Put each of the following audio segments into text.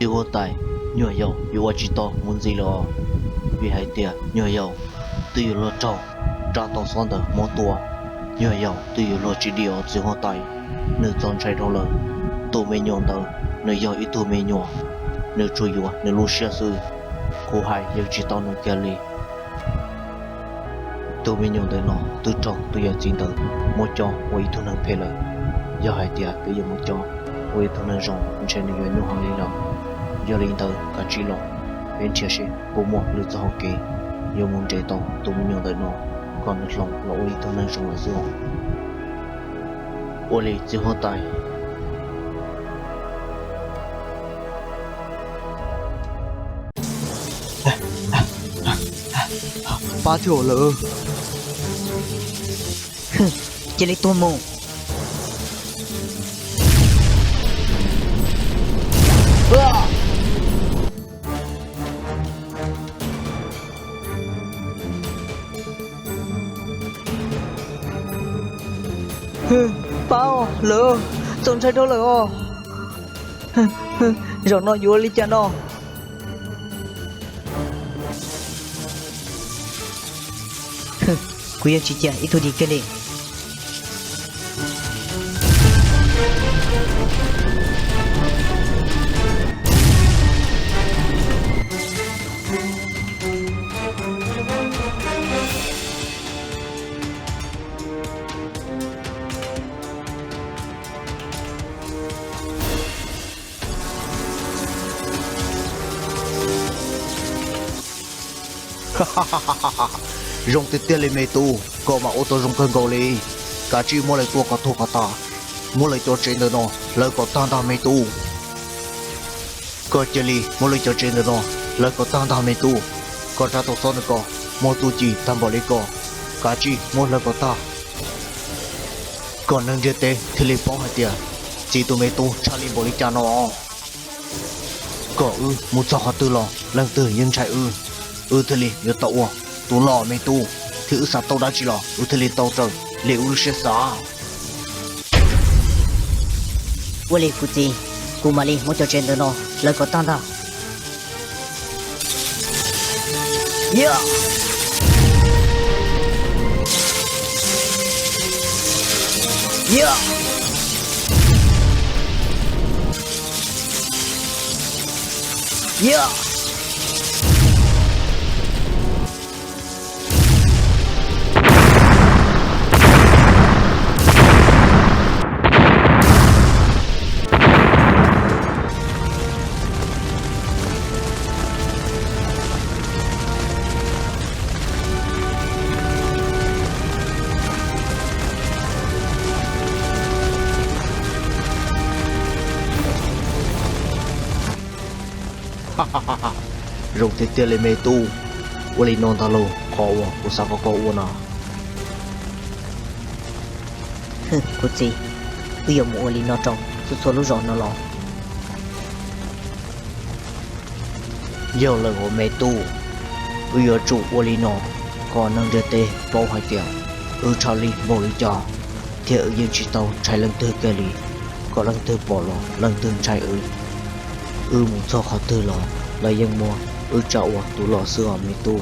Txiv huab tais, nyuag yaus yuav ua tsis tau mus ntxiv lawm os, vim hais tias nyuag yaus twb yuav luag raug rab tau xob ntawd muab tua, nyuag yaus twb yuav luag tsis dim os txiv huab tais. Nws txaus ntshai dhau lawm. Tus me nyuam ntawd nws yog ib tug me nyuam, nws tsuas yuav nws lub siab xwb, kuv hais yeej tsis tau nws kiag li. Tus me nyuam ntawm no twb raug tus yawm txiv ntawd muab cob ua ib tug neeg phem lawm. Yog hais tias peb yuav mus cob ua ib tug neeg zoo ntshe nws yuav nyuaj heev li lawm. Yog li ntawd kav tsij los, peb nrhiav seb puas muaj lwm txoj hau kev yuav mus nres tau tus me nyuam ntawm no kom nws hloov los ua ib tug neeg zoo lawm xwb os. Ua li txiv huab tais. Pab thiab lawm. Cia li tuag mus. Pab os lawm, txaus ntshai dhau lawm os. Zaum no yuav ua li cas no? Kuv yeej tsis cia ib tug dim kiag li. Zoo tiag tiag li me tub, koj mas ua tau zoo kawg nkaus li. Kav tsij muab lawv tua kom tuag kom tas, muab lawv cov tsev ntawm no hlawv kom tag ntag me tub. Koj cia li muab lawv cov tsev ntawm no hlawv kom tag ntag me tub. Koj rab tau xob ntawm ko muaj txuj ci tag npaum li ko, kav tsij muab hlawv kom tag, kom neeg ntiaj teb thiaj li paub hais tias txiv tus me tub tshaj li npaum li cas no. Kom wb mus txog qhov twg los leej twg yeej ntshai wb, wb thiaj li yuav tau ua tus loj me tub. Thiab wb xav tau dab tsi los wb thiaj li tau raws li wb lub siab xav. Ua li kuv txiv, kuv mam li muab cov tsev ntawm no hlawv kom tag ntag. Zoo tiag tiag li me tub. Ua li no ntag lauj, qhov uas kuv xav kom koj ua no. Kuv txiv, wb yuav mus ua li no rau txhua txhua lub zos no los? Yog lawm os me tub, wb yuav tsum ua li no kom neeg ntiaj teb paub hais tias wb tshaj li npaum li cas, thiab wb yeej tsis tau ntshai leej twg kiag li. Kom leej twg pom los leej twg ntshai wb. Wb mus txog qhov twg los lawv yeej muab wb tsa ua tus loj xwb os me tub.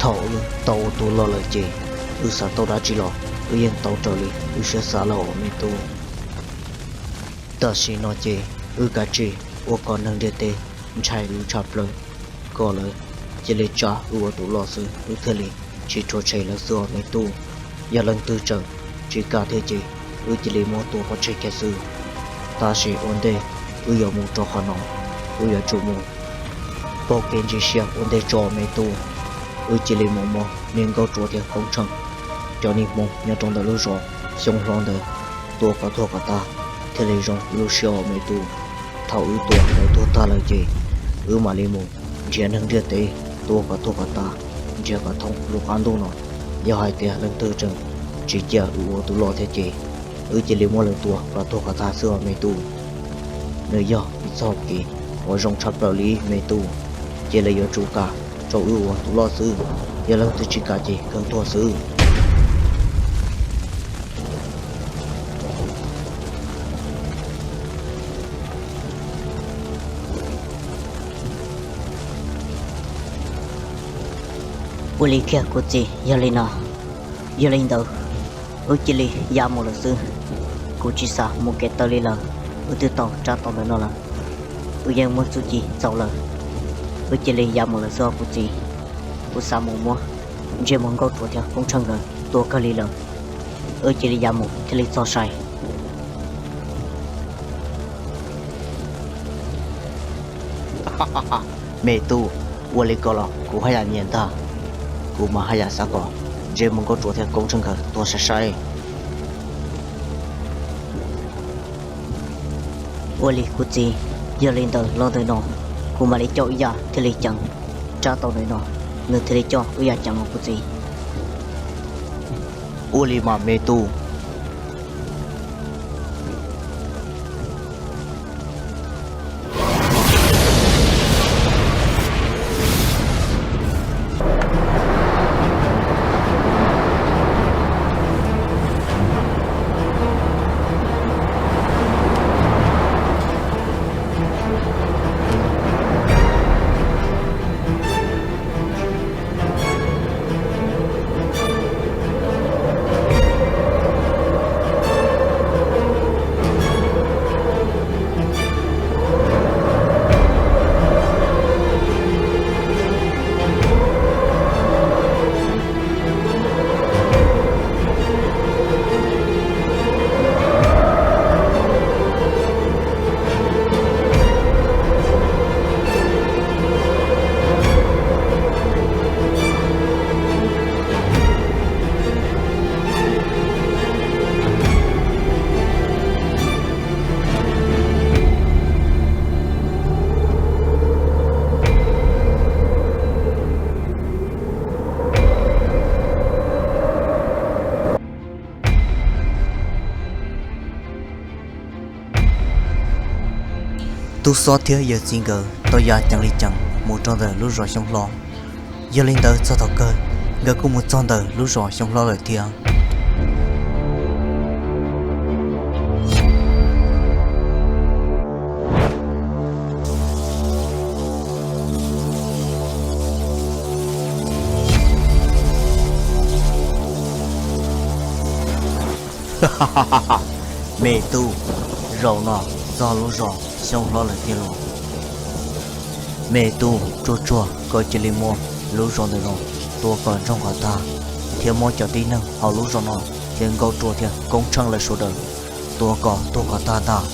Thaum wb tau ua tus loj lawm ces wb xav tau dab tsi los wb yeej tau raws li wb siab xav lawm os me tub. Tam sim no ces wb kav tsij ua kom neeg ntiaj teb ntshai wb tshaj plaws, kom lawv cia li tsa wb ua tus loj xwb wb thiaj li tsis rhuav tshem lawv xwb os me tub. Yog leej twg tseem tsis kam thiab ces wb cia li muab tua pov tseg kiag xwb. Tab sis ua ntej wb yuav mus rau qhov no, wb yuav tsum mus pauj kev ntseeg siab ua ntej tso me tub. Wb cia li mus muab niag nkauj tsuav thiab koob tsheej, cov niag hmoob nyob rau ntawm lub zos xyoob hlob ntawd tua kom tuag kom tag, thiaj li zoo wb lub siab os me tub. Thaum wb tua lawv tuag tag lawm ces wb mam li mus nrhiav neeg ntiaj teb tua kom tuag kom tag, nrhiav kom thoob lub qab ntuj no. Yog hais tias leej twg tseem tsis cia wb ua tus loj thiab ces wb cia li muab lawv tua kom tuag kom tag xwb os me tub. Nws yog ib txoj kev uas zoo tshaj plaws li me tub, ces lawv yuav tsum kam rau wb ua tus loj xwb, yog leej twg tsis kam ces kawg tuag xwb. Ua li kiag kuv txiv, yog li no, yog li ntawd wb cia li ya mus lawm xwb. Kuv tsis xav mus kev taw li lawm, wb twb tau rab tau ntawm no lawm, wb yeej muaj txuj ci txaus lawm, wb cia li ya mus lawm xwb os kuv txiv. Kuv xav mus muab ntsej muag Nkauj Ruas thiab Koob Tsheej nkawd tua kawg li lawm, wb cia li ya mus thiaj li txog sai. Me tub, ua li ko los kuv haj yam nyiam ntag. Kuv mas haj yam xav kom ntsej muag Nkauj Ruas thiab Koob Tsheej nkawd tuag sai sai. Ua li kuv txiv, yog li ntawd los ntawm no kuv mam li coj wb yam thiaj li ceev, rab tau ntawm no nws thiaj li coj wb yam ceev os kuv txiv. Ua li mas me tub. Tub Xob thiab yawm txiv nkawd tau ya ceev li ceev mus rau ntawm lub zos Xyoob Hlob. Yog li ntawd txog thaum kawg nkawd kuj mus txog ntawm lub zos Xyoob Hlob lawm thiab. Me tub, zaum no txog lub zos Xyoob Hlob lawm tiag lauj. Me tub, tsuag tsuag koj cia li muab lub zos ntawm no tua kom ntsoog kom tag, thiab muab cov tib neeg hauv lub zos no thiab Nkauj Ruas thiab Koob Tsheej lawv sawv daws tua kom tuag kom tag ntag,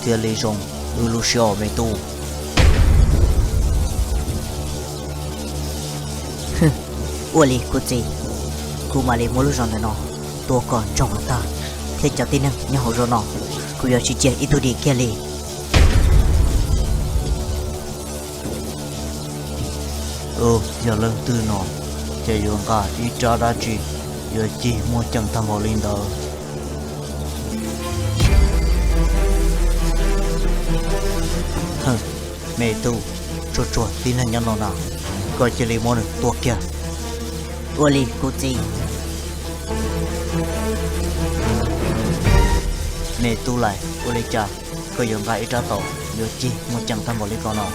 thiaj li zoo wb lub siab os me tub. Ua li kuv txiv, kuv mam li muab lub zos ntawm no tua kom ntsoog kom tag, thiab cov tib neeg nyob hauv zos no kuv yuav tsis cia ib tug dim kiag li. Yog leej twg no ces yuav nqa ib rab dab tsi yuav cig muaj ceem tag npaum li ntawd. Me tub, tsuag tsuag tib neeg nyob no na, koj cia li muab nws tua kiag. Ua li kuv txiv. Me tub lais, ua li cas koj yuav nqa ib rab taus yuav cig muaj ceem tag npaum li ko no?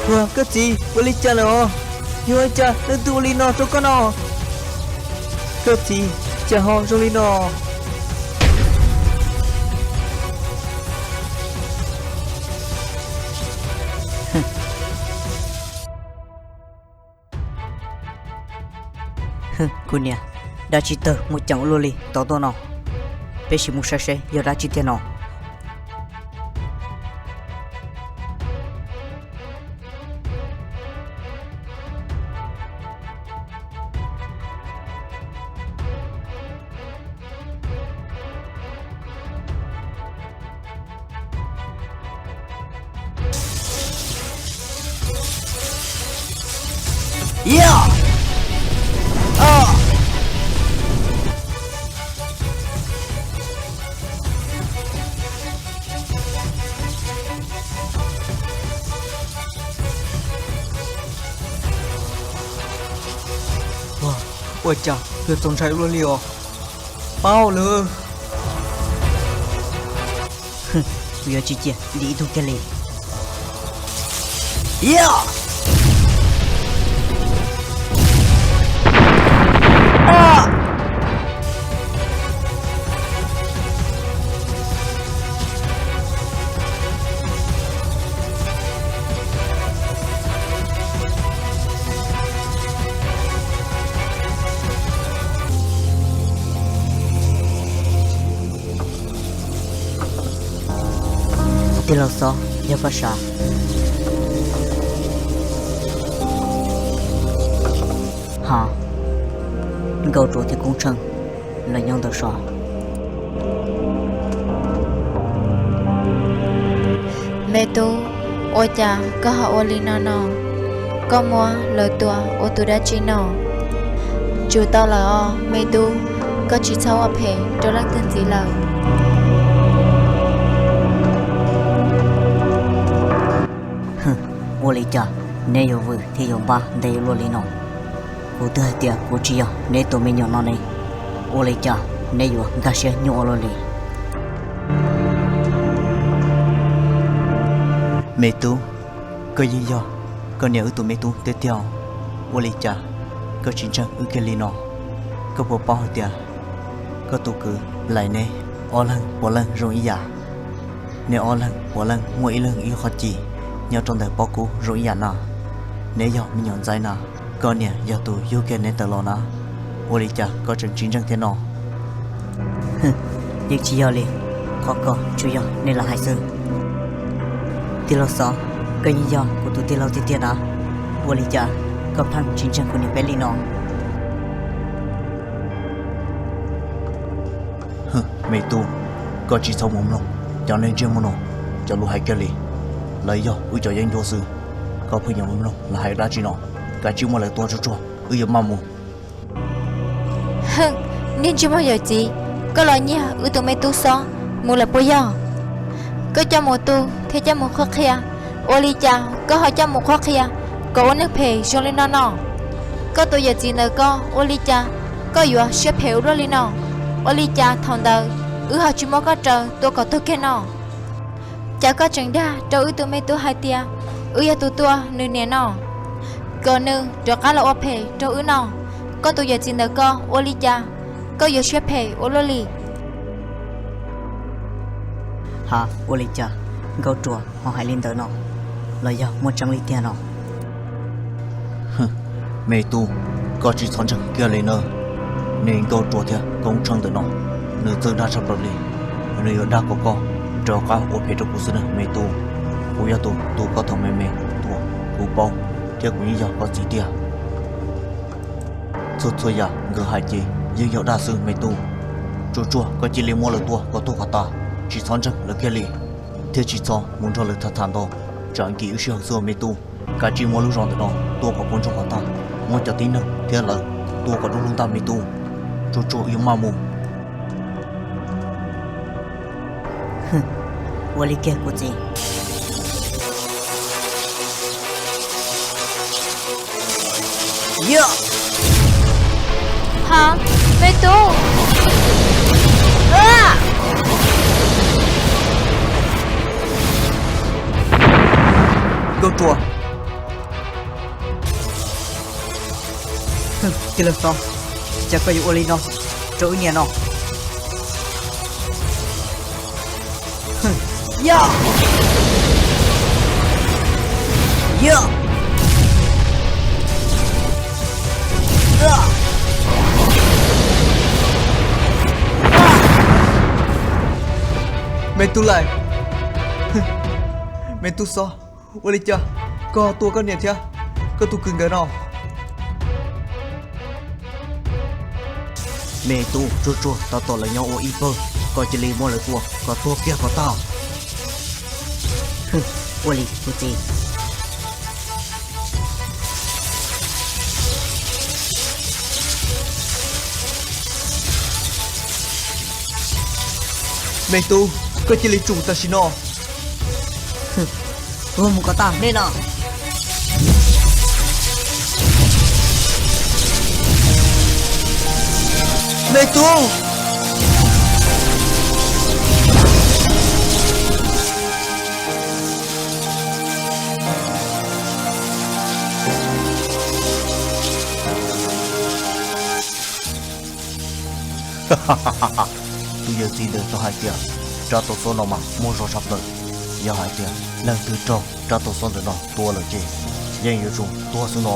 Ua, koj txiv, ua li cas lawm os? Yog ua cas leej twg ua li no rau koj no? Koj txiv, cas ho zoo li no? Kuv niam, dab tsi tawg muaj ceem ua luaj li tau tuaj no? Peb sim mus saib seb yog dab tsi tiag no. Ua cas yuav txaus ntshai ua luaj li os? Paub lawm. Kuv yuav tsis cia li ib tug kiag li. Tij laug Xob, yog koj sav? Ha, Nkauj Ruas thiab Koob Tsheej los nyob ntawm sav. Me tub, ua cas koj ho ua li no no? Koj muab lawv tua ua tus dab tsi no? Tsum tau lawm os me tub, koj tsis txhob ua phem rau leej twg ntxiv lawm. Ua li cas neb yuav vwm thiab yuav npab ntev luaj li no? Kuv twb hais tias kuv tsis yog neb tus me nyuam no ne, ua li cas neb yuav nkag siab nyuaj ua luaj li? Me tub, koj yeej yog koj niam wb tus me tub tiag tiag, ua li cas koj tsis ntseeg wb kiag li no? Koj puas paub hais tias koj tus kwv Lais neb ob leeg puav leej zoo ib yam? Neb ob leeg puav leej muaj ib leeg ib qhov cim nyob rau ntawm pob kub zoo ib yam na. Neb yog me nyuam ntxaib na, koj niam yog tus yug kiag neb tawm los na, ua li cas koj tseem tsis ntseeg thiab no? Yeej tsis yog li, qhov ko tsuas yog nej lam hais xwb. Tij laug Xov, koj yeej yog kuv tus tij laug tiag tiag na, ua li cas koj pheej tsis ntseeg kuv niam peb li no? Me tub, koj tsis txhob mus mloog cov neeg ntsej muag no cov lus hais kiag li. Lawv yog wb cov yeeb ncuab xwb, koj pheej yuav mus mloog lawv hais dab tsi no? Kav tsij muab lawv tua tsuag tsuag, wb yuav maj mus. Niag ntsej muag yawm txiv, koj los nyiag wb tus me tub Xob mus lawm puas yog? Koj coj mus tu thiab coj mus qhuab qhia, ua li cas koj ho coj mus qhuab qhia kom ua neeg phem zoo li no no? Koj tus yawm txiv ntawm koj ua li cas koj yuav siab phem ua luaj li no? Ua li cas thaum ntawd wb ho tsis muab koj raws tua kom tuag kiag no? Cas koj tseem dag rau wb tus me tub hais tias wb yog tus tua nws niam no, kom nws rov qab los ua phem rau wb no? Koj tus yawm txiv ntawm koj ua li cas koj yuav siab phem ua luaj li? Ha, ua li cas Nkauj Ruas ho hais li ntawd no? Los yog muaj tseeb li tiag no? Me tub, koj tsis txhob ntseeg kiag li na. Niag Nkauj Ruas thiab Koob Tsheej ntawm no, nws txawj dag tshaj plaws li. Nws yuav dag kom koj rov qab ua phem rau kuv xwb na me tub. Kuv yog tus tu koj thaum me me tuaj, kuv paub, thiab kuv yeej yog koj txiv tiag. Txhua txhua yam nkawd hais ces yeej yog dag xwb me tub. Tsuag tsuag koj cia li muab lawv tua kom tuag kom tas, tsis txhob ntseeg lawv kiag li, thiab tsis txhob mus nrog lawv tham tham ntau, tsam nkim wb sij hawm xwb me tub. Kav tsij muab lub zos ntawm no tua kom puas ntsoog kom tag, muab cov tib neeg thiab lawv tua kom du lug ntag me tub. Tsuag tsuag wb yuav maj mus. Ua li kiag kuv txiv. Ha, me tub. Nkauj Ruas. Tij laug Xov, cas koj yuav ua li no rau wb niam no? Me tub Lais, me tub Xob, ua li cas koj tua koj niam thiab koj tus kwv nkawd no? Me tub tsuag tsuag, tab tom lawv nyob ua ib pawg, koj cia li muab lawv tua kom tuag kiag kom tag. Ua li kuv txiv. Me tub, koj cia li tsum tam sim no. Tuag mus kom tag nej no. Me tub. Tus yawm txiv ntawd tau hais tias rab tau xob no mas muaj zog tshaj plaws. Yog hais tias leej twg raug rab tau xob ntawm no tua lawm ces yeej yuav tsum tuag xwb no.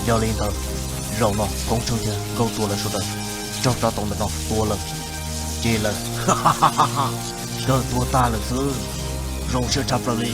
Yog li ntawd, zaum no Koob Tsheej thiab Nkauj Tsua lawv sawv daws raug rab tau ntawm no tua lawm ces lawv kawg tuag tag lawm xwb. Zoo siab tshaj plaws li.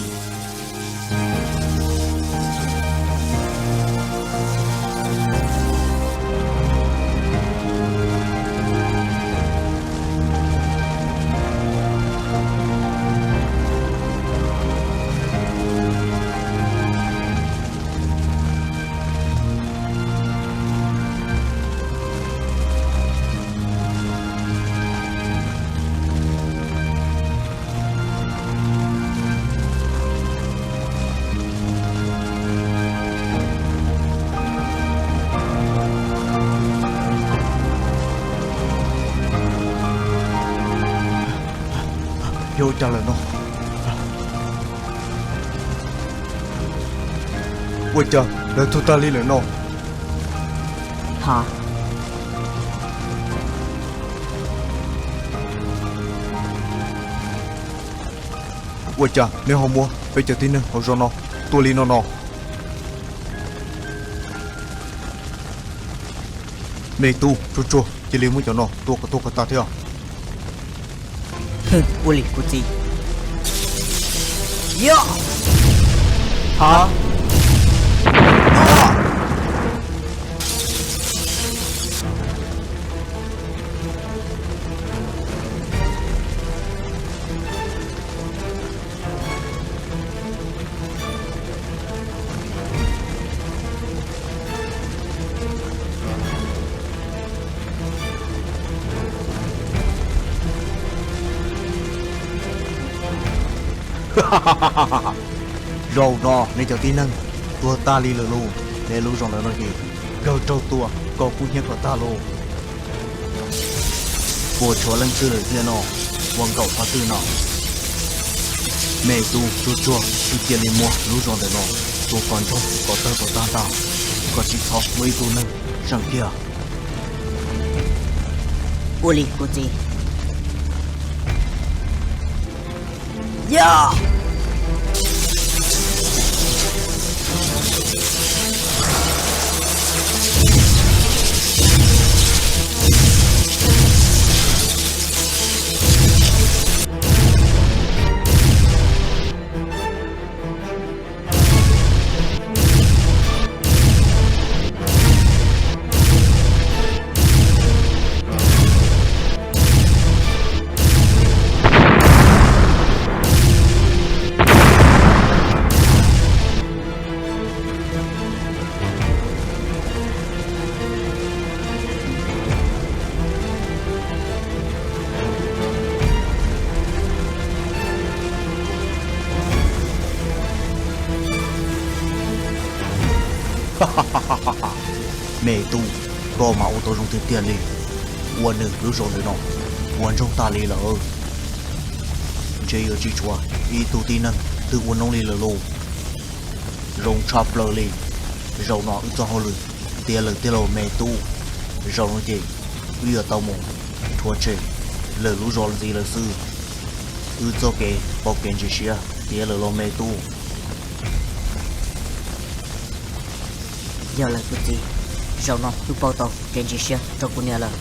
Yog ua cas lawm no? Ua cas lawv tuag tag li lawm no? Ha. Ua cas neb ho muab peb cov tib neeg hauv zos no tua li no no? Me tub, tsuag tsuag, cia li muab cov no tua kom tuag kom tag thiab. Ua li kuv txiv. Yog. Ha. Zaum no neb cov tib neeg tuag tag li lawm lauj. Neb lub zos ntawm no ces kawg raug tua kom kub hnyiab kom tag lauj. Puas tshuav leej twg lawm thiab no? Ua nkaum qhov twg no? Me tub, tsuag tsuag, wb cia li muab lub zos ntawm no tua kom ntsoog kom tawg kom tag ntag, kom tsis txhob muaj ib tug neeg seem kiag. Ua li kuv txiv. Yog. Me tub, koj mas ua tau zoo tiag tiag li. Ua nws lub zos ntawm no puas ntsoog tag li lawm. Ntshe yuav tsis tshuav ib tug tib neeg twg ua noob li lawm lauj. Zoo tshaj plaws li. Zaum no wb txoj hauj lwm tiav lawm tiag lauj me tub. Zaum no ces wb yuav tau mus rhuav tshem lawv lub zos ntxiv lawm xwb. Wb txoj kev pauj kev ntseeg siab tiav lawm lauj me tub. Yog lawm kuv txiv, zaum no wb pauj tau kev ntseeg siab rau kuv niam lawm.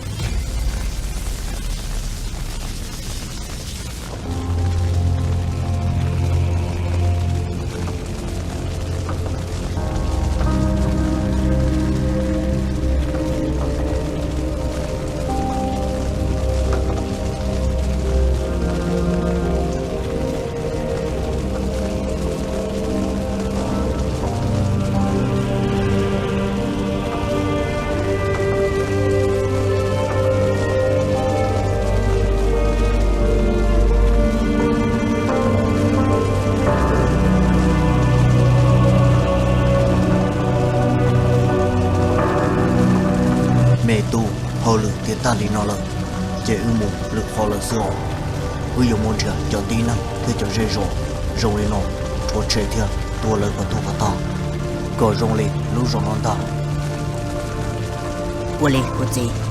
Li no lawm, ces wb mus lwm qhov lawm xwb os. Wb yuav mus nrhiav cov tib neeg thiab cov zej zos zoo li no, rhuav tshem thiab tua lawv kom tuag kom tag, kom zoo li lub zos no ntag. Ua li kuv txiv,